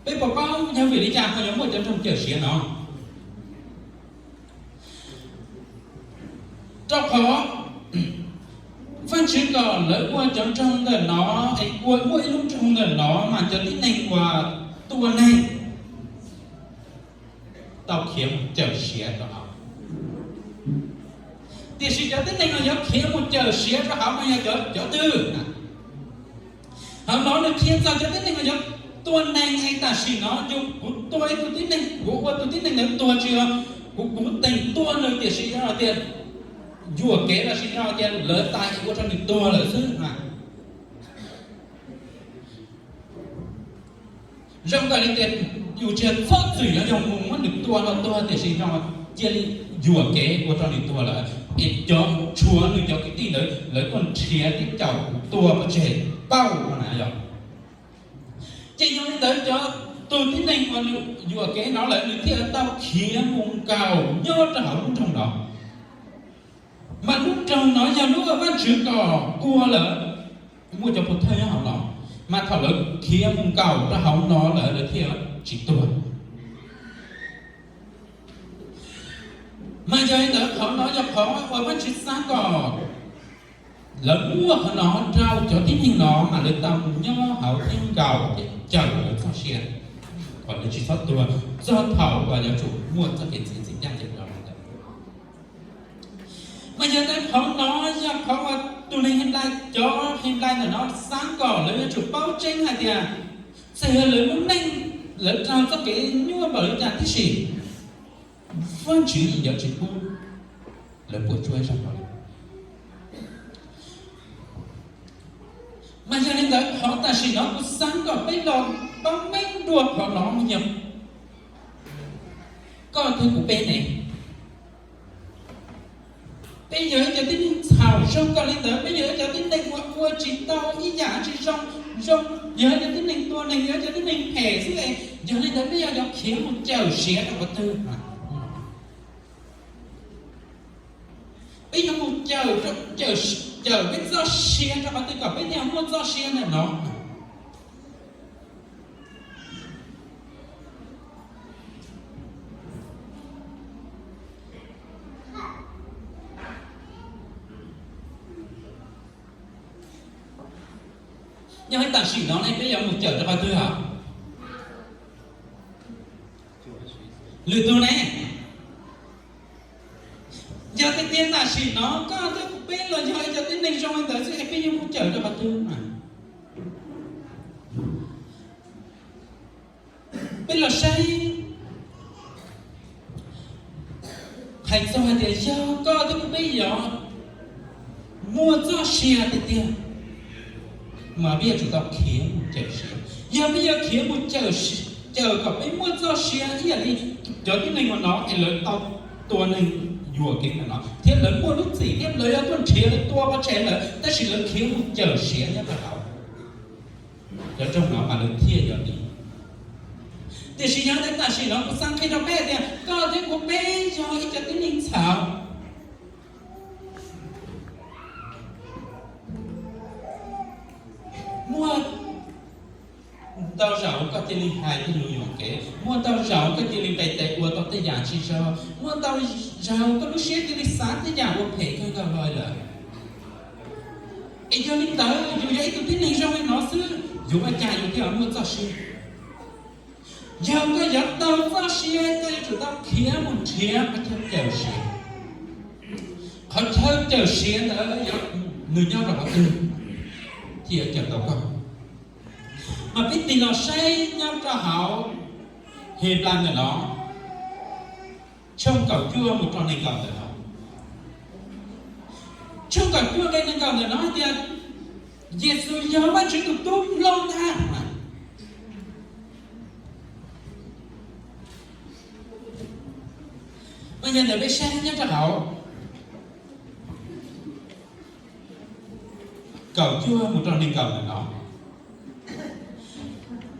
Peb puas paub yog vim li cas ho yuav muaj cov nroog cawm siav no? Rau qhov Vajtswv kom lawv ua cov nroog ntawm no, es ua muaj ib lub nroog ntawm no mas cov tib neeg uas tua neeg tau khiav mus cawm siav rau hauv. Tiam sis cov tib neeg uas yuav khiav mus cawm siav rau hauv mas yog cov twg? Hauv no nws qhia txog cov tib neeg uas yuav tua neeg, es tam sim no yog kuv tua ib tug tib neeg, kuv ua tus tib neeg ntawd tuag tsis yog kuv, kuv teem tua nws, tiam sis yog tias yuam kev los sis yog tias lawv tais ua rau nws tuag lawm xwb na. Zoo nkaus li tias yus tsis yog txhob txwm yuav yog mus muab nws tua los tuag, tiam sis no cia li yuam kev ua rau nws tuag lawm, es cov tshuav nws cov kwv tij ntawd lawv tuaj nrhiav thiab caum kuv tua pov tseg pauj no na yog. Ces yog li ntawd cov, tus tib neeg uas nws yuam kev no lawm nws thiaj tau khiav mus nkaum nyob rau hauv lub nroog no. Mas lub nroog no yog lub Vajtswv kom ua lawm, muaj cov pov thawj nyob hauv no, mas thaum lawv khiav mus nkaum rau hauv no lawm lawv thiaj tsis tuag. Mas yog li ntawd qhov no yog qhov uas Vajtswv xav kom Lawv muab qhov no rau cov tib neeg no mas lawv tau mus nyob hauv thiab nkaum cawm lawv txoj sia kom lawv tsis txhob tuag txog thaum uas yuav tsum muaj txoj kev txwv txim ncaj ncees rau lawv. Mas yog ntawd qhov no yog qhov uas tus neeg Henplais, cov Henplais ntawm no xav kom lawv yuav tsum paub tseeb hais tias txawm yog lawv lub neej, lawv raug txoj kev nyuaj npaum li cas tib si, Vajtswv yeej yuav tsis pub lawv puas tsuaj ib zaug li. Mas yog li ntawd qhov tam sim no kuv xav kom peb los paub meej dua qhov no yog koj thiab kuv peb ne, peb yog ib cov tib neeg txhaum zoo kawg li ntawd, peb yog ib cov tib neeg uas ua tsis tau ib yam tsis zoo, zoo, yog ib cov tib neeg tua neeg, yog ib cov tib neeg phem xwb es yog li ntawd peb yuav khiav mus cawm siav rau qhov twg? Peb yuav mus cawm, cawm peb txoj sia rau qhov twg kom peb thiaj muaj txoj sia ntawm no? Yog li tam sim no ne peb yuav mus cawm rau qhov twg os? Lwm tus ne, yog tias tam sim no koj thiab kuv peb los yog ib cov tib neeg zoo li ntawd xwb es peb yuav mus cawm rau qhov twg? Peb los saib, hais txog hais tias yog koj thiab kuv peb yuav muaj txoj sia tiag tiag, mas peb yuav tsum tau khiav mus cawm siav. Yog peb yuav khiav mus cawm, cawm kom peb muaj txoj sia ib yam li cov tib neeg no es lawv tau tua neeg yuam kev ntawm no thiab lawv muaj lub txim thiab lawv yuav tuaj nrhiav lawv tua pov tseg lawm, tab sis lawv khiav mus cawm siav nyob rau hauv cov nroog no mas lawv thiaj yuav dim. Tiam sis yog tias tam sim no kuv xav qhia rau peb tias koj thiab kuv peb yog ib cov tib neeg txhaum. Muaj ntau zaus koj cia li hais tej lus yuam kev, muaj ntau zaus koj cia li nqis tes ua tau tej yam tsis zoo, muaj ntau zaus koj lub siab cia li xav tej yam uas phem kawg nkaus li lawm. Es yog li ntawd yus yog ib tug tib neeg zoo li no xwb, yus ua cas yus thiaj muaj txoj sia? Yog koj yuav tau txoj sia, koj yuav tsum tau khiav mus nrhiav qhov chaw cawm siav. Qhov chaw cawm siav ntawd yog nws nyob rau qhov twg thiaj yuav cawm tau koj? Mas peb tig los saib nyob rau hauv Henplais ntawm no, tshooj kaum cuaj mus rau nees nkaum ntawm no. Tshooj kaum cuaj nqe nees nkaum ntawm no hais tias Yexus yog Vajtswv tus tub hlob ntag. Mas yog ntawd peb saib nyob rau hauv kaum cuaj mus rau nees nkaum ntawm no.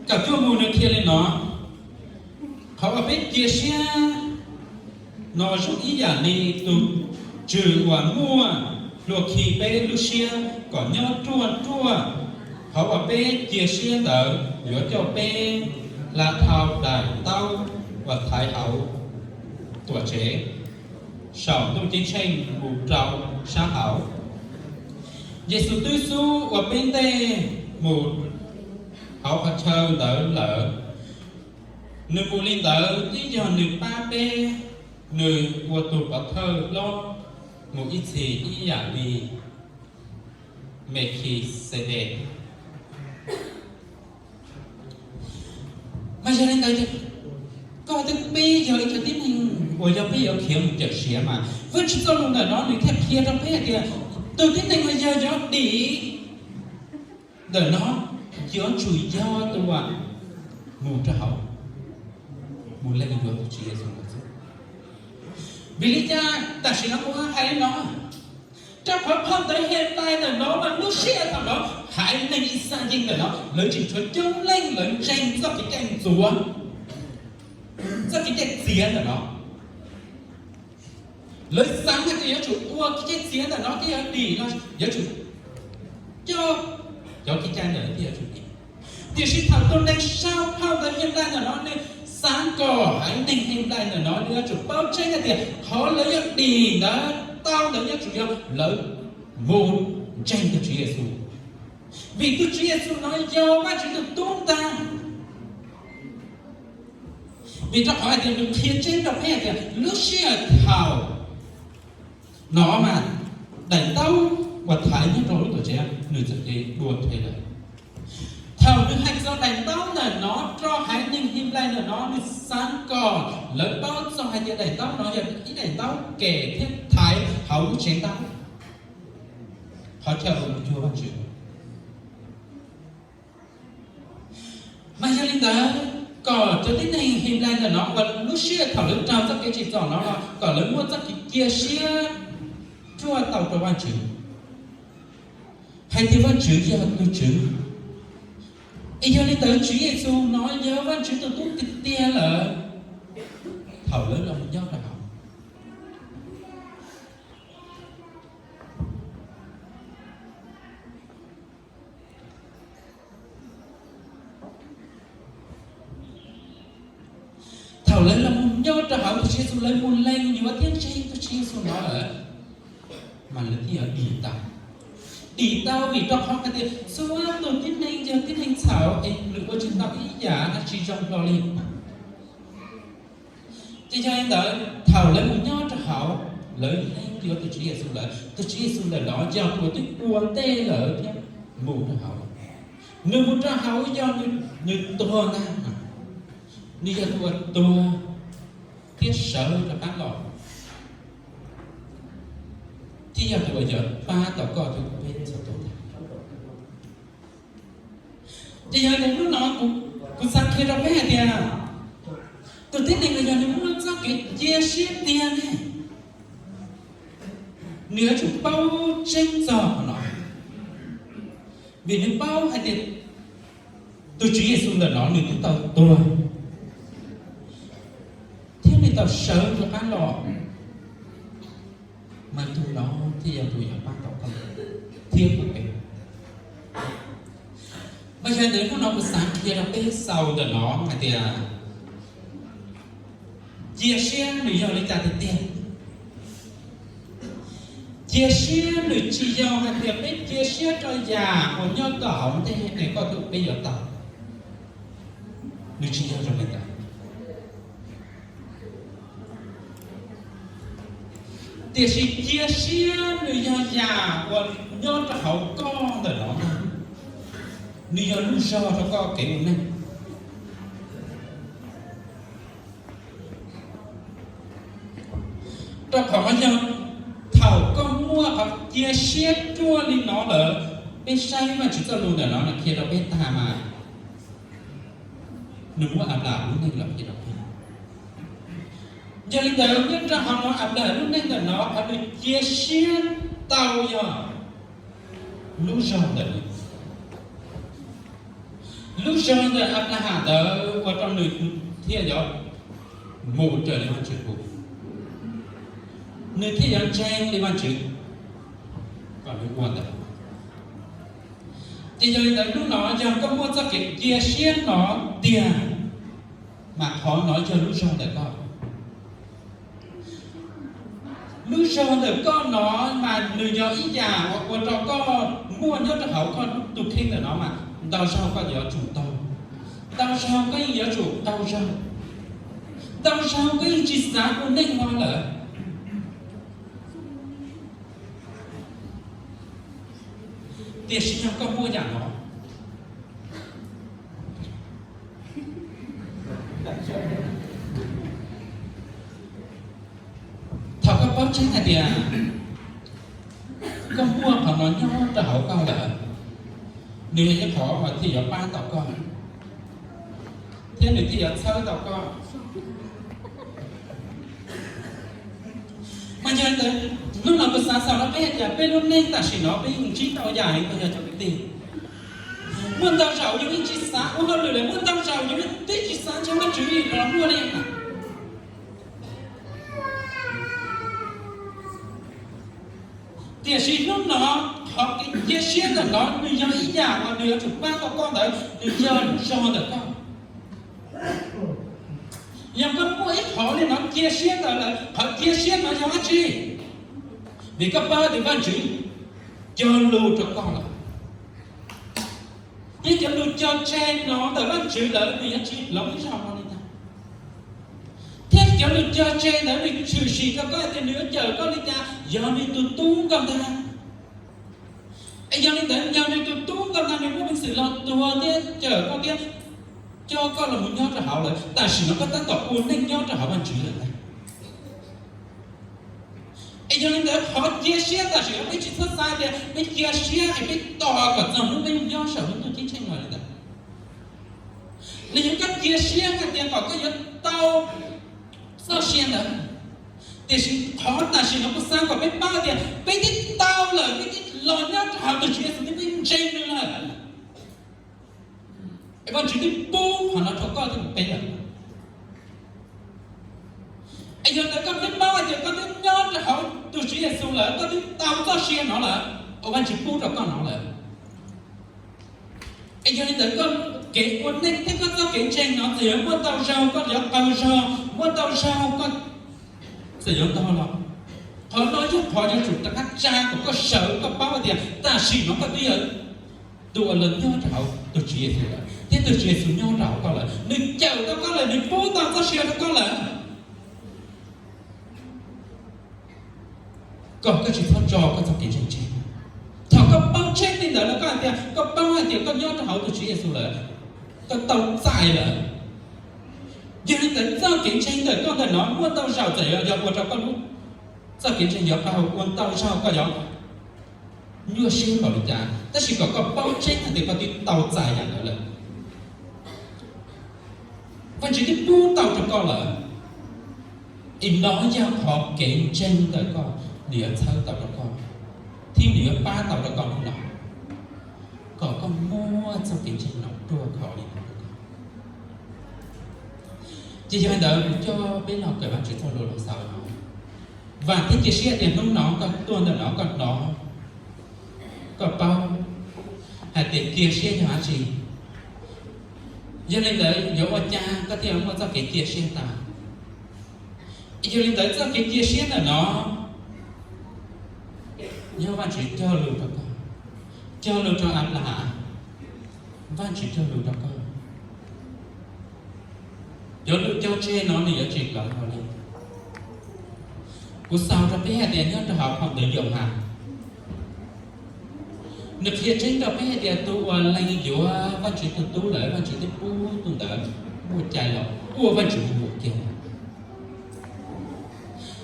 Kaum cuaj mus nws qhia li no: Qhov uas peb cia siab no zoo ib yam li tus tswv uas muaj hlua khi peb lub siab kom nyob ruaj ruaj. Qhov uas peb cia siab ntawd yuav coj peb hla dhau daim ntaub uas thaiv hauv tuam tsev saum ntuj ceeb tsheej mus rau sab hauv. Yexus twb xub ua peb ntej mus hauv qhov chaw ntawd lawm. Nws mus li ntawd twb yog nws pab peb, nws ua tus pov thawj hlob mus ib txhis ib yam li Mekhixedes. Mas yog li ntawd, koj thiab peb yog ib cov tib neeg uas yog peb yuav khiav mus cawm siav mas Vajtswv txoj lus ntawm no nws thiaj qhia rau peb hais tias tus tib neeg uas yog yuav dim ntawm no yuav tsum yog tus uas mus rau hauv, mus lees yuav tus Tswv Yexus ntawd xwb. Vim li cas tam sim no kuv hais li no? Rau qhov phau ntawv Henplais ntawm no mas lub sij hawm thaum no haiv neeg Yixalayees ntawm no lawv tseem tshuav coob leej lawv ntseeg txoj kev cai ntxuav, txoj kev cai txiav ntawm no. Lawv xav hais tias yuav tsum ua kev cai txiav ntawm no thiaj yuav dim no, yuav tsum coj cov kev cai ntawm no thiaj yuav tsum dim. Tiam sis thaum tus neeg sau phau ntawv Henplais ntawm no nws xav kom haiv neeg Henplais ntawm no nws yuav tsum paub tseeb hais tias qhov lawv yuav dim ntawd tau ntawd yuav tsum yog lawv mus ntseeg tus Tswv Yexus, vim tus Tswv Yexus no yog Vajtswv tus tub ntag. Vim rau qhov hais tias nws qhia tseeb rau peb hais tias lub sij hawm thaum no mas daim ntaub uas thaiv nyob rau lub tuam tsev nws txawm cia li dua rhe lawm. Thaum nws hais txog daim ntaub ntawm no rau haiv neeg Henplais ntawm no, nws xav kom lawv paub txog hais tias daim ntaub no yog ib daim ntaub kem thiab thaiv hauv lub tsev ntaub, qhov chaw uas mus cuag Vajtswv. Mas yog li ntawd, kom cov tib neeg Henplais ntawm no uas lub sij hawm thaum lawv raug txoj kev tsim txom no los kom lawv muaj txoj kev cia siab ruaj tau rau Vajtswv, hais tias Vajtswv yog tus Tswv. Es yog li ntawd Tswv Yexus no yog Vajtswv tus tub tiag tiag lawm. Thaum lawv los nyob rau hauv, thaum lawv los mus nyob rau hauv tus Tswv Yexus, lawv mus lees yuav thiab ntseeg tus Tswv Yexus no lawm, mas lawv thiaj yuav dim tau. Dim tau vim rau qhov hais tias txhua tus tib neeg yog tib neeg txhaum es nws ua tsis tau ib yam dab tsi zoo hlo li. Ces yog li ntawd thaum lawv mus nyob rau hauv, lawv lees yuav tus Tswv Yexus lawm, tus Tswv Yexus ntawm no yog tus uas twb ua ntej lawm thiab mus rau hauv. Nws mus rau hauv yog nws tuag ntag, nws yog tus uas tuag thiab sawv rov qab los, thiab yog tus uas yuav pab tau koj thiab kuv peb txhua tus ntag. Ces yog li hnub no kuv xav qhia rau peb hais tias tus tib neeg uas yog nws muaj txoj kev cia siab tiag ne, nws yuav tsum paub tseeb txog qhov no, vim nws paub hais tias tus Tswv Yexus ntawm no nws twb tau tuag thiab nws tau sawv rov qab los, mas tus no thiaj yog tus yuav pab tau koj thiab kuv peb. Mas yog li ntawd hnub no kuv xav qhia rau peb xaus ntawm no hais tias cia siab nws yog li cas tiag tiag. Cia siab nws tsis yog hais tias peb cia siab rau yam uas nyob tom hauv ntej es koj thiab kuv peb yuav tau, nws tsis yog zoo li ntawd. Tiam sis cia siab nws yog yam uas nyob rau hauv koj ntawm no ntag, nws yog lub zog rau koj kev ua neej. Rau qhov no yog thaum koj muaj qhov cia siab ruaj li no lawm, peb saib Vajtswv txoj lus ntawm no nws qhia rau peb tag mas nws muab Anplas lub neej los qhia rau peb. Yog li ntawd nyob rau hauv no Anplas lub neej ntawm no qhov nws cia siab tau yog lub zog ntawm nws, lub zog ntawm Anplahas ntawd ua rau nws thiaj yuav mus raws li Vajtswv hu, nws thiaj yuav ntseeg li Vajtswv kom nws ua ntawd. Ces yog li ntawd hnub no yog koj muaj txoj kev cia siab no tiag, mas qhov no yog lub zog ntawm koj. Lub zog ntawm koj no mas nws yog ib yam uas ua rau koj muaj nyob rau hauv koj tus kheej ntawm no mas ntau zaug koj yuav tsum taug, ntau zaug koj yeej yuav tsum taug zog, ntau zaug koj yeej tsis xav ua neej no lawm. Tiam sis yog koj muaj yam no, thaum koj paub tseeb hais tias koj muaj qhov no nyob rau hauv koj lawm, nws yog ib qhov uas thiaj yuav pab tau koj, thiab nws thiaj yuav txhawb tau koj. Mas yog li ntawd, hnub no kuv xav xaus rau peb hais tias peb lub neej tam sim no peb yeej ntsib ntau yam li koj yog cov kwv tij. Muaj ntau zaus yus yeej tsis xav ua hauj lwm lawm, muaj ntau zaus yus yeej twb tsis xav ntseeg Vajtswv li los muaj li na. Tiam sis hnub no, qhov kev cia siab ntawm no nws yog ib yam uas nws yuav tsum pab tau koj ntawd, nws yog lub zog ntawm koj. Yog koj muaj ib qhov li no cia siab ntawd lawm, qhov cia siab no yog dab tsi? Vim koj paub tias Vajtswv cog lus rau koj lawm. Thiab cov lus cog tseg no ntawm Vajtswv lawm nws yuav tsis hloov ib zaug no li ntag. Thiab cov lus cog tseg ntawd nws tshwm sim rau koj tias nws yuav cawm koj li cas, yog nws tus tub koj ntag. Es yog li ntawd yog nws tus tub koj ntag, nws muaj peev xwm los tuag thiab cawm koj thiab coj koj los mus nyob rau hauv lawm, tam sim no koj tab tom ua neej nyob rau hauv Vajtswv lawm ntag. Es yog li ntawd qhov cia siab tam sim no peb tsis txhob xav tias peb cia siab es peb tos kom txog hnub peb nyob saum lub ntuj ceeb tsheej no li ntawd. Nws yog koj cia siab hais tias kom koj yuav tau txoj sia ntawd. Tiam sis qhov tam sim no kuv xav kom peb paub tias peb twb tau lawm, peb twb los nyob rau hauv tus Tswv Yexus thiab peb ntseeg nws lawm. Es Vajtswv twb pub qhov no rau koj thiab peb lawm. Es yog ntawd koj twb paub hais tias koj twb nyob rau hauv tus Tswv Yexus lawm, koj twb tau txoj sia no lawm, uas Vajtswv pub rau koj no lawm. Es yog li ntawd koj kev ua neej thiab koj txoj kev ntseeg no txawm yuav muaj ntau zaug koj yuav qaug zog, muaj ntau zaug koj txawm yuav ntog los, qhov no yog qhov yuav tsum rov qab tsa kom koj sawv koj paub tias tam sim no koj twb yog tus uas los nyob rau hauv tus Tswv Yexus lawm, thiab tus Tswv Yexus nyob rau hauv koj lawm, nws cawm tau koj lawm, nws pub tau txoj sia rau koj lawm. Kom koj tsis txhob tso koj txoj kev ntseeg tseg. Thaum koj paub tseeb li ntawd no koj hais tias koj paub hais tias koj nyob rau hauv tus Tswv Yexus lawm, koj tau txais lawm. Yog li ntawd txoj kev ntseeg ntawm koj ntawm no muaj ntau zaus txawm yog ua rau koj lub txoj kev ntseeg yuav qaug, ua ntau zaus koj yuav nyuaj siab npaum li cas, tab sis kom koj paub tseeb hais tias koj twb tau txais yam ntawd lawm. Vajtswv twb pub tau rau koj lawm. Es no yog qhov kev ntseeg ntawm koj, nws yuav txhawb tau rau koj, thiab nws yuav pab tau rau koj hnub no, kom koj muaj txoj kev ntseeg no ruaj khov li no. Ces yog li ntawd kuv coj peb los kawm Vajtswv txoj lus los xaus no. Vam thiab cia siab tias hnub no koj tuaj ntawm no koj hnov, koj paub hais tias cia siab yog dab tsi. Yog li ntawd yuav ua cas koj thiaj muaj txoj kev cia siab tas? Yog li ntawd txoj kev cia siab ntawm no yog Vajtswv cog lus rau koj, cog lus rau Anplaham, Vajtswv cog lus rau koj. Cov lus cog tseg no nws yuav tsis kawm hlo li. Kuv xaus rau peb hais tias nyob rau hauv phau ntawv Yauhas, nws qhia tseeb rau peb hais tias tus uas lees yuav Vajtswv tus Tub lawm, Vajtswv twb pub tus ntawd muaj cai los ua Vajtswv tus me nyuam kiag.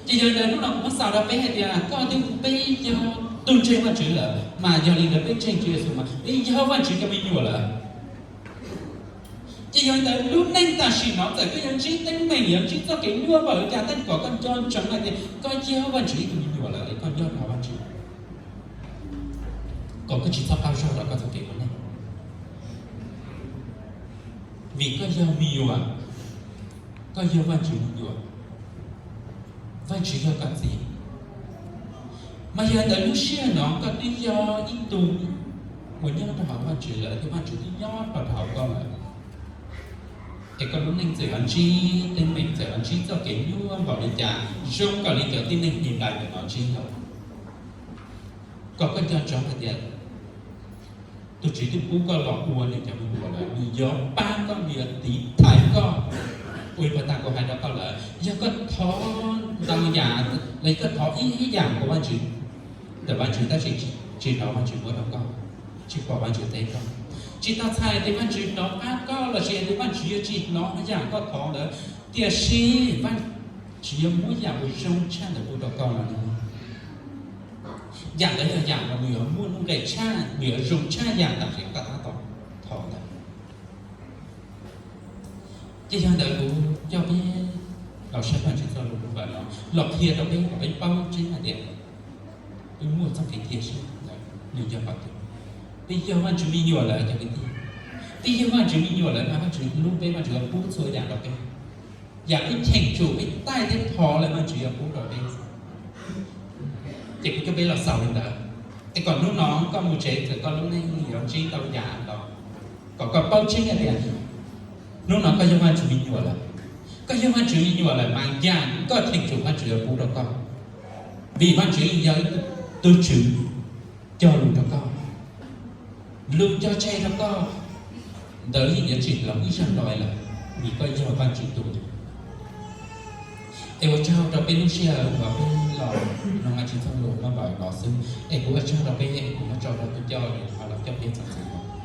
Ces yog li ntawd hnub no kuv muab xaus rau peb hais tias koj thiab kuv peb yog tus ntseeg Vajtswv lawm, mas yog li ntawd peb ntseeg Tswv Yexus mas peb yog Vajtswv cov me nyuam lawm. Ces yog li ntawd lub neej tam sim no txawm koj yuav ntsib teeb meem, yuav ntsib txoj kev nyuaj npaum li cas, tab sis kom koj nco ntsoov hais tias koj yog Vajtswv ib tug me nyuam lawm es koj nyob rau hauv Vajtswv, kom koj tsis txhob qaug zog rau koj txoj kev ua neej, vim koj yog me nyuam, koj yog Vajtswv me nyuam, Vajtswv yog koj txiv. Mas yog li ntawd lub sij hawm no koj twb yog ib tug uas nyob rau hauv Vajtswv lawm thiab Vajtswv twb nyob rau hauv koj lawm. Es koj lub neej txawm yuav ntsib teeb meem, txawm yuav ntsib txoj kev nyuaj npaum li cas, zoo nkaus li cov tib neeg Henplais ntawm no ntsib los, kom koj nco ntsoov hais tias tus Tswv twb pub koj los ua nws cov me nyuam lawm, nws yuav pab koj, nws yuav tiv thaiv koj. Ua li puas tas kuv hais rau koj lawm, yog koj thov ntau yam los yog koj thov ib yam rau Vajtswv, ntawm Vajtswv tab sis tsis hnov Vajtswv muab rau koj, tsis pom Vajtswv teb koj, tsis tau txhais tias Vajtswv hnov qab koj los sis tias Vajtswv yuav tsis hnov yam koj thov ntawd, tiam sis Vajtswv yuav muab yam uas zoo tshaj ntawd pub rau koj no. Yam ntawd yog yam uas nws yuav muaj nuj nqis tshaj, nws yuav zoo tshaj yam tam sim koj tab tom thov ntawd. Ces yog ntawd kuv coj peb los saib Vajtswv txoj lus lub npawm no los qhia rau peb kom peb paub tseeb hais tias peb muaj txoj kev cia siab ntawd nws yog qhov twg. Peb yog Vajtswv me nyuam lawm cov kwv tij, peb yog Vajtswv me nyuam lawm mas Vajtswv hlub peb, Vajtswv yuav pub txhua yam rau peb. Yam peb cheem tsum, peb taij thiab thov lawm Vajtswv yuav pub rau peb. Ces kuv coj peb los xaus li ntawd, es kom hnub no koj mus tsev txawm koj lub neej yuav ntsib ntau yam los, kom koj paub tseeb hais tias hnub no koj yog Vajtswv me nyuam lawm. Koj yog Vajtswv me nyuam lawm mas yam koj cheem tsum Vajtswv yuav pub rau koj, vim Vajtswv yog ib tug Tswv cog lus rau koj, lus cog tseg rau koj ntawd yeej yuav tsim los ib zaj no lawm, vim koj yog Vajtswv tus. Es ua tsaug rau peb lub sij hawm uas peb los mloog Vajtswv txoj lus maj npaum no xwb, es kuv ua tsaug rau peb, kuv muab tso rau tus coj los coj peb txog txog no.